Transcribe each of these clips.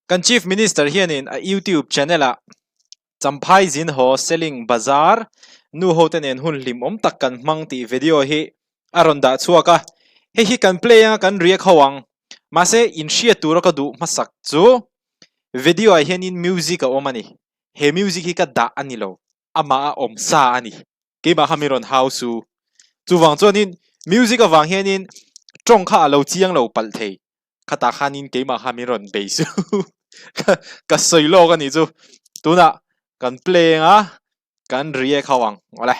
Kan Chief Minister hianin a YouTube channel ah Champhai zin haw Seling Bazar nu ho te nen hun hlimawm tak kan hmang tih video hi a rawn dah chhuak a, hei hi kan play anga kan react ho ang. Mahse inhriat tura ka duh hmasak chu video ah hianin music a awm a ni. He music hi ka dah a ni lo, amah a awm sa a ni. Keimah kha min rawn hau su. Chuvang chuanin music avang hianin tawng kha a lo chiang lo palh thei. Khatah khanin keimah kha min rawn bei su. Ka sawi lawk a nih chu. Tunah kan play anga kan react ho ang. Awle.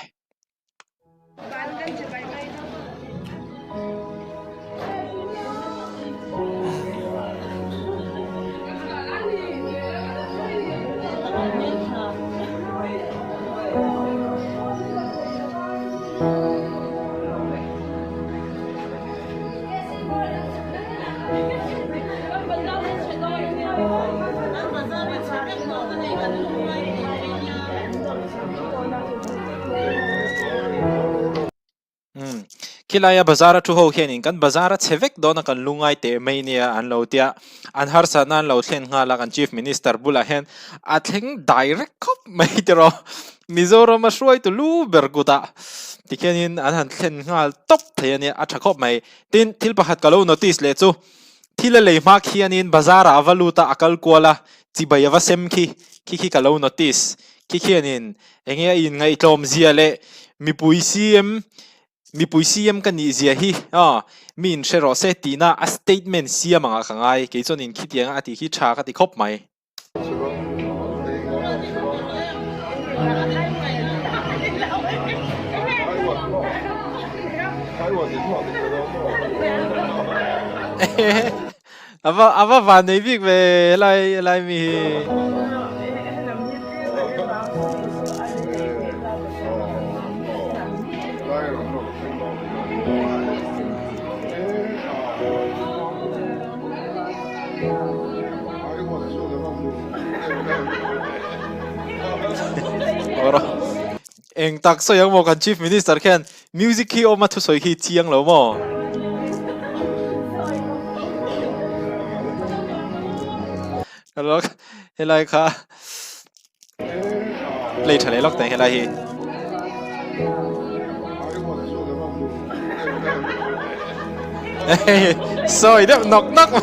Umm khilaia bazar a thu ho hianin kan bazar a chhe vek dawn a kan lungai teh mai nia an lo tia an harsatna an lo thlen nghal a kan chief minister bulah hian a thleng direct khawp mai tiraw Mizoram a hruaitu lu ber kutah tikhianin an han thlen nghal tawp thei a nia a tha khawp mai. Tin, thil pakhat ka lo notice leh chu thil a lei hma khianin bazar ah a va lut a, a kal kual a, chibai a va sem khi, khi khi ka lo notice. Khi khianin enge a inngaihtlawm zia leh mipui CM, mipui CM ka nih zia hi aw mi inhre rawh se tihna a statement siam angah ka ngai. Kei chuanin khitianga a tih khi tha ka ti khawp mai. Ava ava van nei bik ve helai helai mi hi. Eng tak sawi ang maw kan Chief Minister khian music khi awm a thusawi khi chiang lo maw? Helai kha play tha leh lawk teh helai hi. Sawi deuh nawk nawk mai.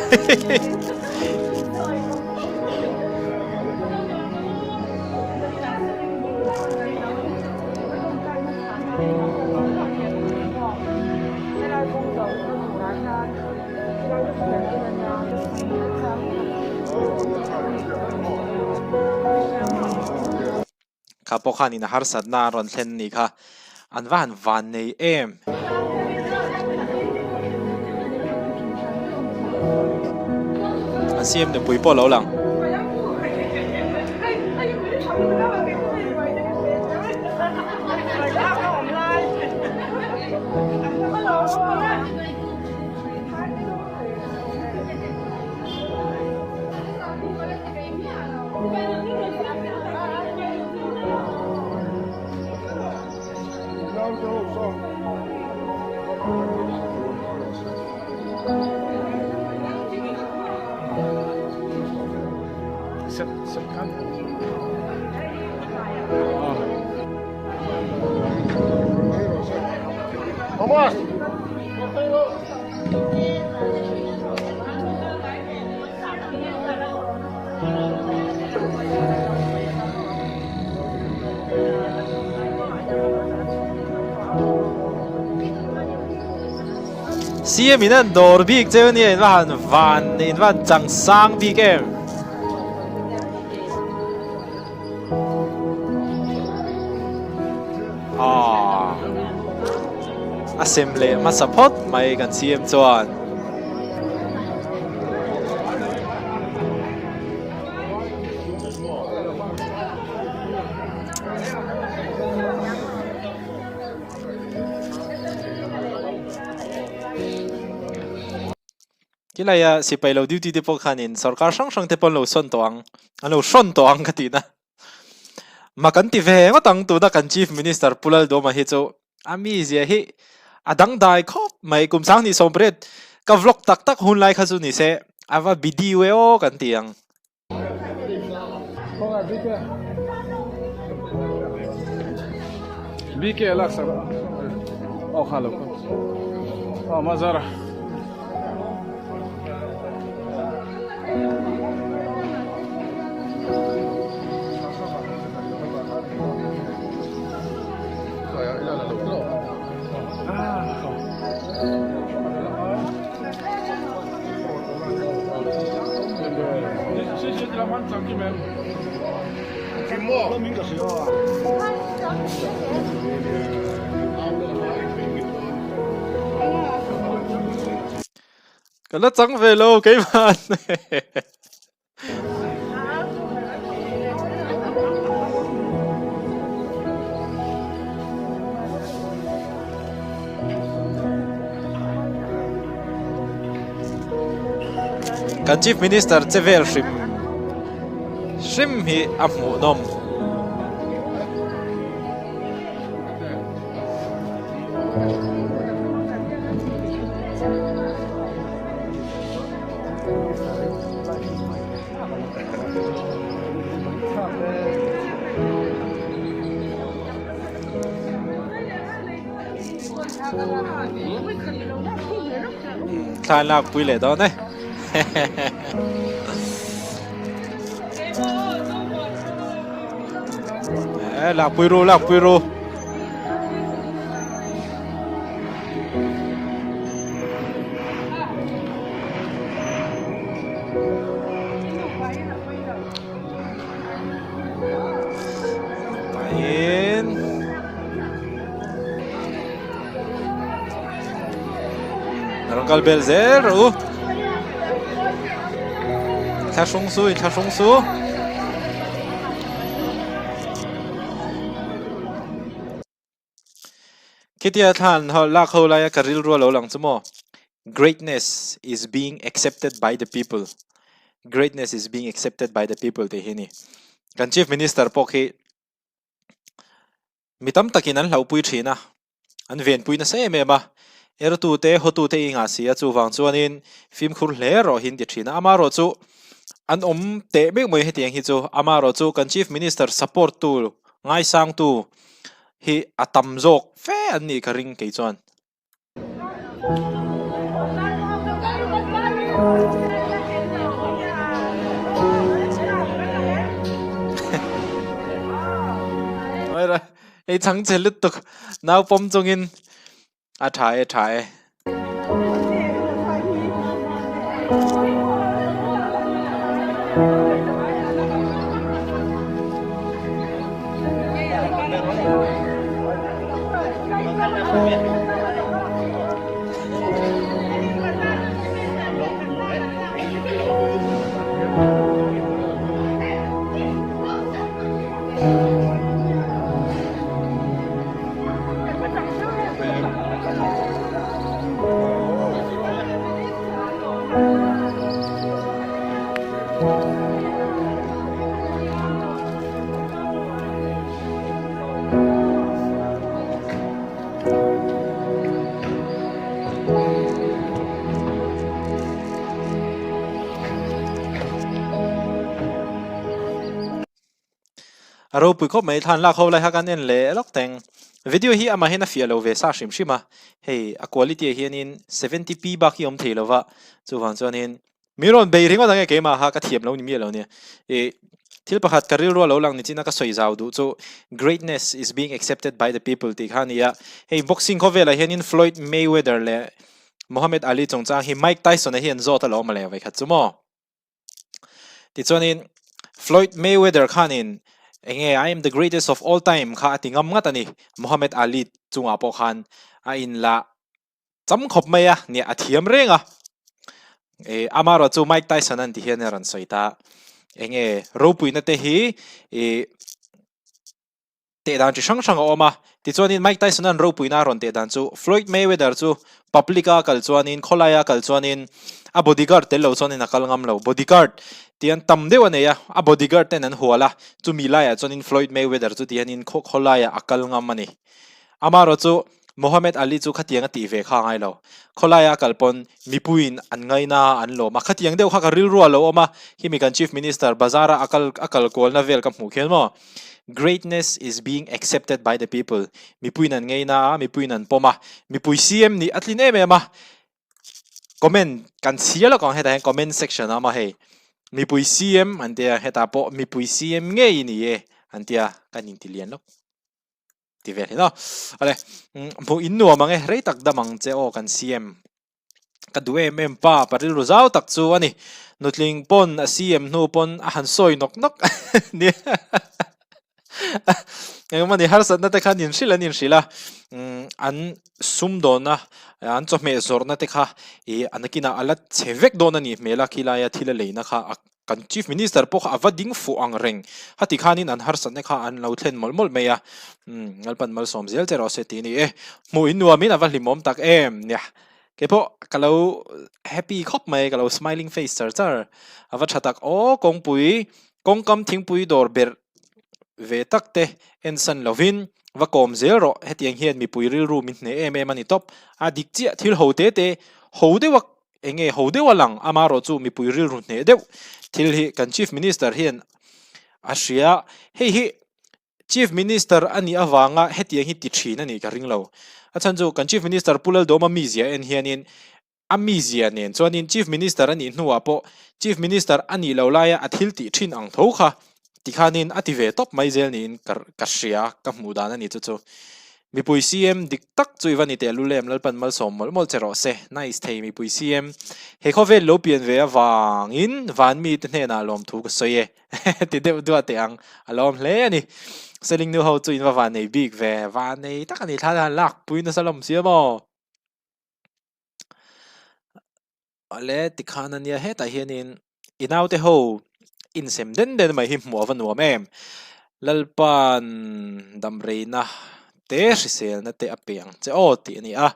Kha pawh khanin a harsatna a rawn thlen anih kha an va han van nei em. An CM nupui pawh a lo lang. CM in an dawr bik cheu ania in va han van in va han chang sang bik em. Aww a sem leh hmasa phawt mai kan CM chuan. Khilaiah sipai lo duty te pawh khanin sorkar hrang hrang te pawh an lo sawn tawh ang, an lo hrawn tawh ang ka tihna. Mah kan ti ve ngawt ang tuna kan Chief Minister Pu Lalduama hi chu a mizia hi a dangdai khawp mai kum 2018 ka vlog tak tak hun lai kha chu ni se a va bidiu e aw kan ti ang. BK lak sak aw kha lo aw mazara Ka la chang ve lo keimah. Kan Chief Minister che vel hrim hrim hi a hmuhnawm. Thla an lak pui leh dawn e. Eh, lak pui ru, lak pui ru. Pahin Rawn kal bel zel rawh u. Thlahrung su, thlahrung su. Khitia thlan ho lak ho laia ka rilru a lo lang chu maw? Greatness is being accepted by the people. Greatness is being accepted by the people tih hi a ni. Kan Chief Minister pawh khi mi tam takin an hlauhpui thin a, an venpui nasa em em a. Ertute, hawtute i ngah si a, chuvang chuanin fimkhur hle rawh hi an ti thin a. Amaherawhchu an awm teh meuh mai hetiang hi chu. Amaherawhchu kan Chief Minister support tu, ngaisangtu hi a tam zawk fe an nih ka ring kei chuan. Hei chhang che lutuk nau pawm chungin a tha e tha e. A ropui khawp mai thlan lak ho lai kha kan en leh lawk teng. Video hi amahin a fiah lo ve sa hrim hrim a, hei a quality ah hianin 70p bak hi a awm thei lova, chuvang chuanin mi rawn bei ringawt ang e keimah kha ka thiam lo ni miah lo nia. Ih thil pakhat ka rilru a lo lang ni chin a ka sawi zau duh chu greatness is being accepted by the people tih kha a ni a, hei boxing khawvelah hianin Floyd Mayweather leh Muhammad Ali chungchang hi Mike Tyson-a hi an zawt alawm a leh vawikhat chu maw. Tichuanin Floyd Mayweather khanin enge I am the greatest of all time kha a ti ngam ngat a ni. Muhammad Ali chungah pawh khan a inla cham khawp mai a, nia a thiam reng a. E amarawh chu Mike Tyson an ti hian a rawn sawi ta. Enge ropuina te hi e Teh dan chi hrang hrang a awm a, tichuanin Mike Tyson-a'n ropuina a rawn teh dan chu Floyd Mayweather chu public-a kal chuanin, khawlaia kal chuanin a bodyguard tel lo chuanin a kal ngam lo. Bodyguard tian tam deuh a nei a, a bodyguard ten an hual a, chumi laiah chuanin Floyd Mayweather chu tihianin khawlaiah a kal ngam a ni. Amaherawhchu. Mohammed Ali chu khatiang a tih ve kha a ngai lo. Khawlaia a kal pawn mipuiin an ngaina a, an lawm a. Khatiang deuh kha ka rilru a lo awm a, khimi kan Chief Minister bazar a a kal a kal kualna vel ka hmuh khian maw. Greatness is being accepted by the people. Mipuiin an ngaina a, mipuiin an pawm a. Mipui CM nih a tlin em em a. Comment kan chhia lawk ang hetah hian comment section a awm a hei. Mipui CM an tia hetah pawh mipui CM ngei i ni e an tia kan inti lian lawk. Ti vel hi no. Awle hmuh in nuam ang e rei tak dam ang che aw kan CM. Ka duh em em pa pa rilru zau tak chu a ni. Nutling pawn a CM hnu pawn a han sawi nawk nawk nia. Engemaw ni harsatna te kha an inhrilh an inhrilh a, an sumdawnna an chawhmeh zawrhna te kha ih a nakinah a la chhe vek dawn a nih hmel a khilai a thil a leina kha a Kan Chief Minister pawh kha a va ding fuh ang reng. Hati khanin an harsatna kha an lo thlen mawlh mawlh mai a. Umm, Lalpan malsawm zel che rawh se tih a ni e. Hmuh in nuamin a va hlimawm tak em. Nia, kei pawh ka lo happy khawp mai, ka lo smiling face char char. A va tha tak aw, kawngpui, kawngkam thingpui dawr berh ve tak te ensan lovin va kawm zel rawh. Hetiang hian mipui rilru min hneh em em a ni tawp. A dik chiah thil ho te te, ho deuha Eng nge ho deuh a lang? Amaherawh chu mipui rilru hneh deuh thil hi kan Chief Minister hian a hria. Hei hi Chief Minister a nih avanga hetiang hi ti thin a nih ka ring lo. A chhan chu kan Chief Minister Pu Laldawma mizia en hianin a mizia nen chuanin Chief Minister a nih hnuah pawh Chief Minister a nih lo laia a thil tih thin ang tho kha tikhanin a ti ve tawp mai zel niin ka hria, ka hmuh dan a ni chu chu. Mipui CM dik tak chu i va ni teh lul em, Lalpan malsawm mawlh mawlh che rawh se. Nice thei mipui CM. He khawvel lo pian ve avangin van mite hnenah lawmthu ka sawi e. Ti deuh duah teh ang, a lawm hle a ni. Seling nu ho chu in va van nei bik ve, van nei tak a ni thla hian lakpui nasa lawm si a maw. Awle tikhan a nia hetah hianin i naute ho insem den den mai hi hmuh a va nuam em. Lalpa'n damreina te hriselna te a pe ang che aw tih a ni a.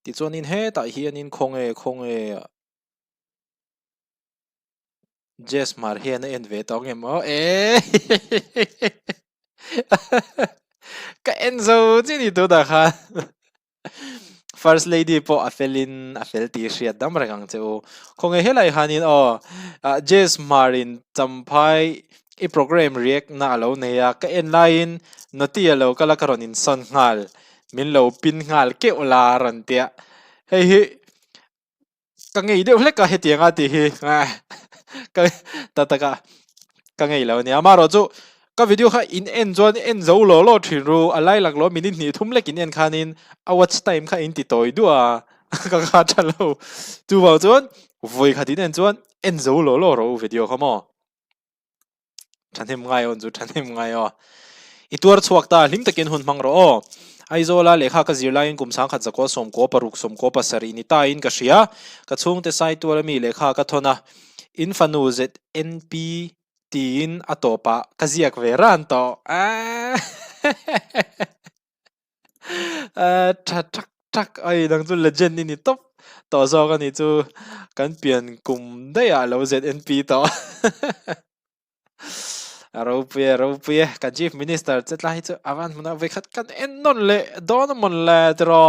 Tichuanin hetah hianin khawnge khawnge Jess Hmar hian a en ve tawh ang em aw eehh ka en zo chi ni tunah khan First Lady pawh a felin a fel tih hriat dam reng ang che u. Khawnge helai hianin aw Jess Hmarin Champhai i program react na a lo nei a, ka en laiin noti a lo kal a ka rawn insawn nghal min lo pin nghal keuh la a rawn tia hei hi Ka ngei deuh hlek a hetiang a tih hi ka ta taka ka ngei lo a nia amaherawh chu ka video kha in en chuan en zo law law thin ru a lai lak law minute hnih thum lek in en khanin a watch time kha in ti tawi duah a ka kha tha lo chuvang chuan vawi khat in en chuan en zo law law rawh u video kha maw. Thahnem ngai aw chu thahnem ngai aw. I tuar chhuak ta, hlim takin hun hmang rawh aw. Aizawla lehkha ka zir laiin kum sangkhat zakua sawmkua paruk sawmkua pasarih ni tain ka hria. Ka chhungte Saitual ami lehkha ka thawn a, in fanu ZNP tiin a tawpah ka ziak ve ran tawh. Aaaa. Tha thak thak a inang chu legend i ni tawp tawh zawk a ni chu kan pian kum daih ah lo ZNP tawh a ropui e ropui e kan chief minister che tlai hi chu a van hmun ah vawikhat kan en nawn leh dawn a mawn le tiraw.